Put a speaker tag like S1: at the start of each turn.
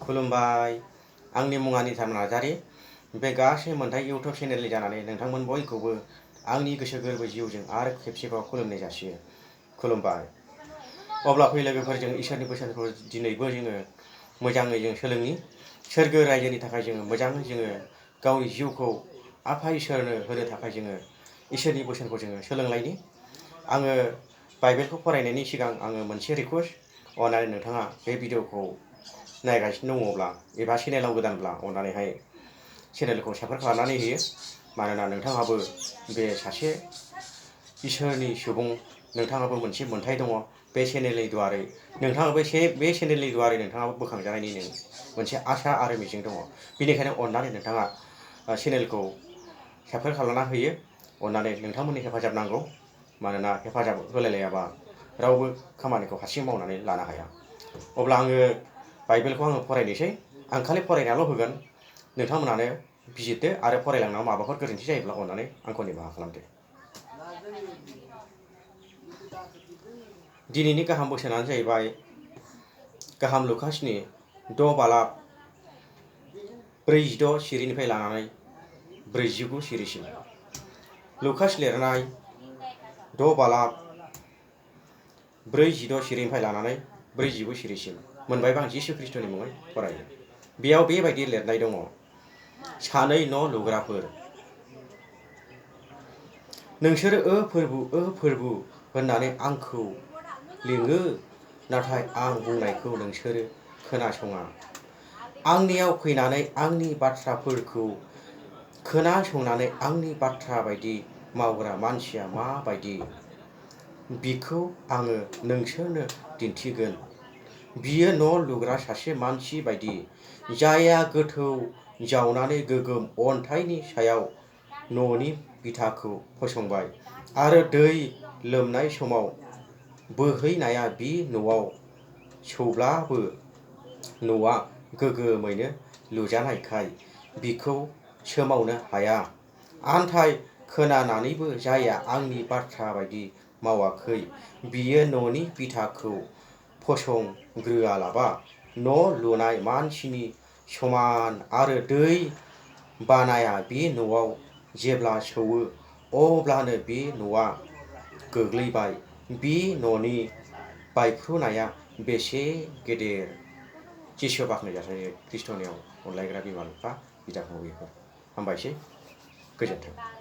S1: खुलुमबाय आंनि मुङा निथान नार्जारी बे गासै मोनथाय इउटुब चेनेलनि जानानै नोंथांमोन बयखौबो आंनि गोसो गोरबो जिउजों आरो खेबसेबाव खुलुमनाय जासियो खुलुमबाय अब्ला फै लोगोफोर जों इसोरनि बोसोनखौ दिनैबो जोङो मोजाङै जों सोलोंनि सोरगो रायजोनि थाखाय जोङो मोजाङै जोङो गावनि जिउखौ आफा इसोरनो होनो थाखाय जोङो इसोरनि बोसोनखौ जोङो सोलोंलायनि आङो बाइबेलखौ फरायनायनि सिगां आङो मोनसे रिक्वेस्ट अननानै नोंथाङा बे भिडिअखौ नायगासिनो दङब्ला एबा चेनेलाव गोदानब्ला अननानैहाय चेनेलखौ साबस्क्राइब खालामनानै होयो मानोना नोंथाङाबो बे सासे इसोरनि सुबुं नोंथाङाबो मोनसे मोन्थाय दङ बे चेनेलनि दुवारै नोंथाङाबो बे चेनेलनि दुवारै नोंथाङाबो बोखांजानायनि मोनसे आसा आरो मिजिं दङ बेनिखायनो अननानै नोंथाङा चेनेलखौ साबस्क्राइब खालामना होयो अननानै नोंथांमोननि हेफाजाब नांगौ मानोना हेफाजाब होलायलायाबा रावबो खामानिखौ हारसिं मावनानै लानो हाया अब्ला आङो बाइबेलखौ आङो फरायनोसै आं खालि फरायनाल' होगोन नोंथांमोनानो बिजिरदो आरो फरायलांनायाव माबाफोर गोरोन्थि जायोब्ला अननानै आंखौ निमाहा खालामदो दिनैनि गाहाम बोसोनानो जाहैबाय गाहाम लुकासनि 6 बालाक 46 सिरिनिफ्राय लानानै 49 सिरिसिम लुकास लिरनाय 6 बालाक 46 सिरिनिफ्राय लानानै 49 सिरिसिम मोनबायबा आं जिसु खृष्टनि मुङै फरायो बेयाव बेबायदि लिरनाय दङ सानै न' लुग्राफोर नोंसोरो फोरबु होननानै आंखौ लिङो नाथाय आं बुंनायखौ नोंसोरो खोनासङा आंनियाव फैनानै आंनि बाथ्राफोरखौ खोनासंनानै आंनि बाथ्रा बायदि मावग्रा मानसिया माबायदि बिखौ आङो नोंसोरनो दिन्थिगोन बियो न' लुग्रा सासे मानसि बायदि जायहा गोथौ जावनानै गोगोम अन्थाइनि सायाव न'नि बिथाखौ फसंबाय आरो दै लोमनाय समाव बोहैनाया बि न'आव सौब्लाबो न'आ गोगोमैनो लुजानायखाय बिखौ सोमावनो हाया आन्थाय खोनानानैबो जायहा आंनि बाथ्रा बायदि मावाखै बियो न'नि बिथाखौ फसंग्रोआलाबा न' लुनाय मानसिनि समान आरो दै बानाया बे न'आव जेब्ला सौवो अब्लानो बे न'आ गोग्लैबाय बे न'नि बायफ्रुनाया बेसे गेदेर जिसु बाख्नाय जाथाव खृष्टनियाव अनलायग्रा बिमा बिफा बिदा फंबायफोर हामबायसै गोजोन्थों।